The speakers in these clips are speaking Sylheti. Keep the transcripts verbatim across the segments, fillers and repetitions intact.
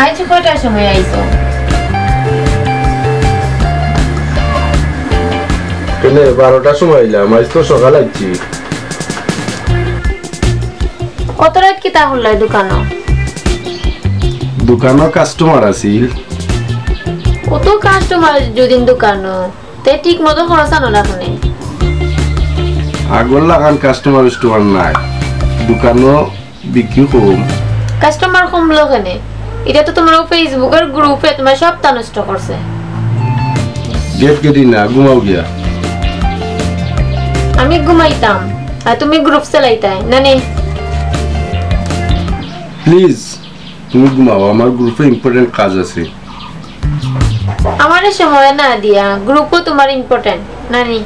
আইজ কয়টার সময় আইছো? কেনে, বারোটার সময় আইলাম, আইজ তো সকাল আইছি। অত রাইত কিতা করলায় দোকানো? দোকানো কাস্টমার আছিল। অত কাস্টমার যদি দোকানো, তে ঠিক মতো খরচ আনো না কেনে? আগর লাখান কাস্টমার উস্টমার নাই, দোকানো বিক্রি কম। কাস্টমার কমলো কেনে? ইটা তো তুমার Facebook-র গ্রুপে তুমার সপ্তা নষ্ট করছে। গেট গেটি না, ঘুমাও গিয়া। আমি ঘুমাইতাম, আর তুমি গ্রুপ চালাইতায়, না নি? প্লিজ, তুমি ঘুমাও, আমার গ্রুপে ইম্পর্টেন্ট কাজ আছে। আমারে সময় না দিয়া গ্রুপও তুমার ইম্পর্টেন্ট, না নি?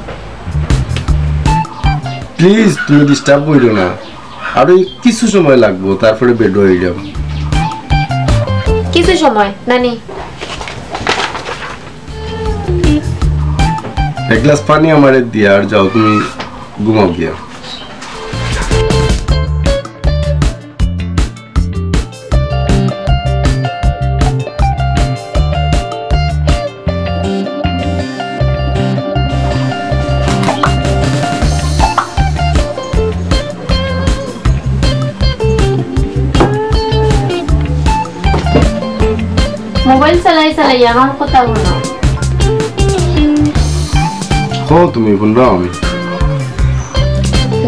প্লিজ, তুমি ডিস্টার্ব কইরো না। আরো কিছু সময় লাগবো, তারপরে বেডো অইলাম। কিছু সময়, না নি? এক গ্লাস পানি আমারে দিয়া আর যাও, তুমি ঘুমাও গিয়া। মোবাইল চালাই চালাই আমার কথা হুনো। কও তুমি, হুনরাম আমি।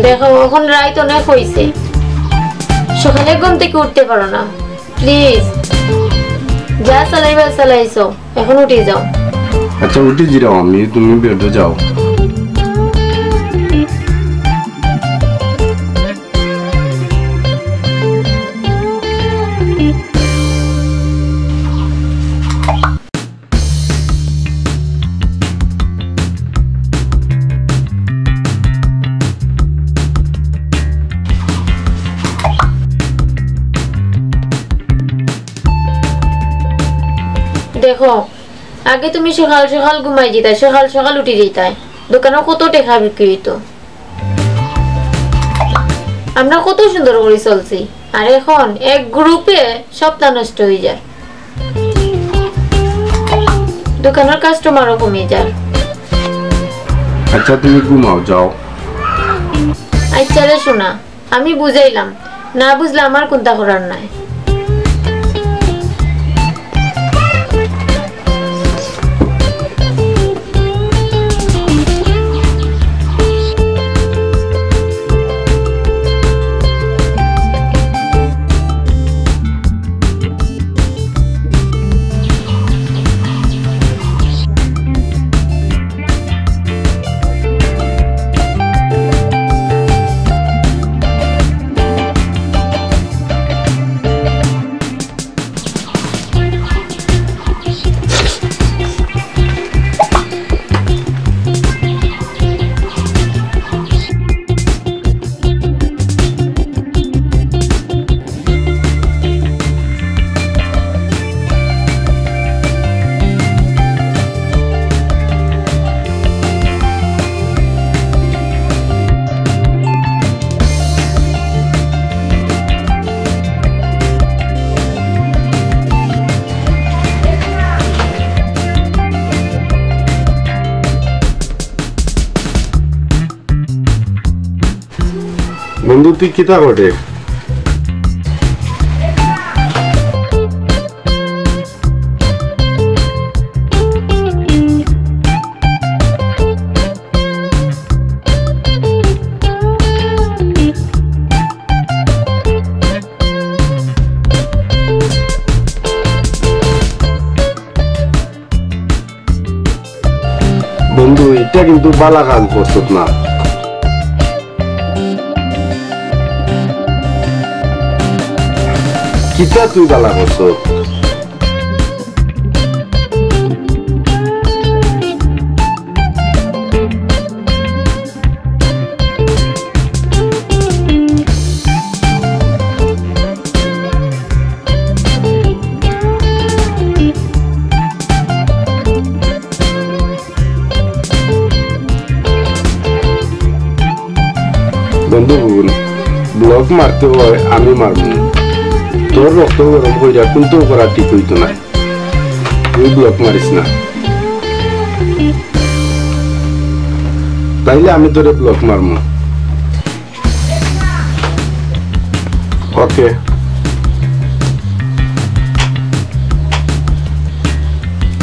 দেখো, অখন রাইত অনেক অইছে, সকালে ঘুম থাকি উঠতে পারো না। প্লিজ, যা চালাইবার চালাইছো, অখন উঠি যাও। আচ্ছা, উঠি দিরাম আমি, তুমি বেডো যাও। দেখো, আগে তুমি সকাল সকাল ঘুমাই যিতায়, সকাল সকাল উঠি যিতায়, দোকানো কত টেকা বিক্রি অইতো। আমরা কত সুন্দর করি চলছি, আর অখন এক গ্রুপে সপ্তা নষ্ট অইযার, দোকানর কাস্টমারও কমি যার। আচ্ছা, তুমি ঘুমাও, যাও। আচ্ছা রে সোনা, আমি বুঝাইলাম, না বুঝলে আমার কুন্তা করার নাই। বন্ধু, তুই কিতা ঘটে? বন্ধু, ইটা কিন্তু বালা কাজ করছত না। কিতা তুই বালা করছত? বন্ধু, ব্লক মারতে অয়, আমি মারমু। তোর রক্ত গরম কইরা কিন্তু করা ঠিক হইতো না। তুই ব্লক মারিস না, তাইলে আমি তোরে ব্লক মারমু। ওকে,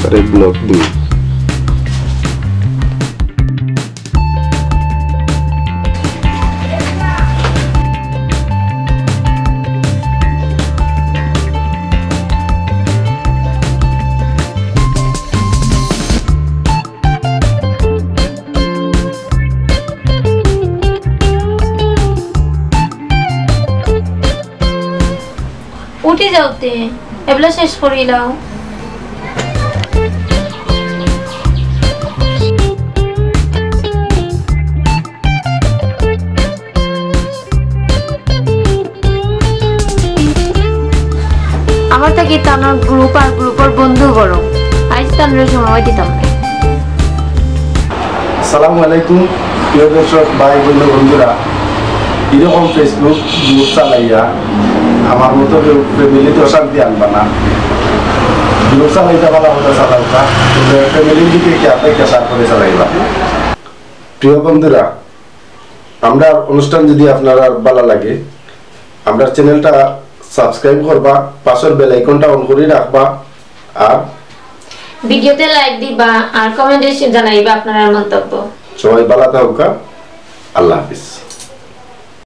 আরে ব্লক দুই। উঠি যাও তে, এবলা শেষ করিলাও। আমার থাকি তানর গ্রুপ আর গ্রুপর বন্ধু বড়। আইজ তানরে সময় দিতাম না। আসসালামু আলাইকুম, প্রিয় দর্শক, ভাই, বন্ধু, বন্ধুরা, এরকম Facebook গ্রুপ চালাইয়া আমার মতো কেউ ফ্যামিলিতে অশান্তি আনবা না। গ্রুপ চালাইতে ভালা কথা চালাউক্কা, তবে ফ্যামিলির দিকে কি আপনার কেসার করে চালাইবা। প্রিয় বন্ধুরা, আমরার অনুষ্ঠান যদি আপনারার ভালা লাগে, আমরার চ্যানেলটা সাবস্ক্রাইব করবা, পাশর বেল আইকনটা অন করি রাখবা, আর ভিডিওতে লাইক দিবা, আর কমেন্টে জানাইবা আপনারার মন্তব্য। সবাই ভালা থাকুক্কা, আল্লাহ হাফিজ।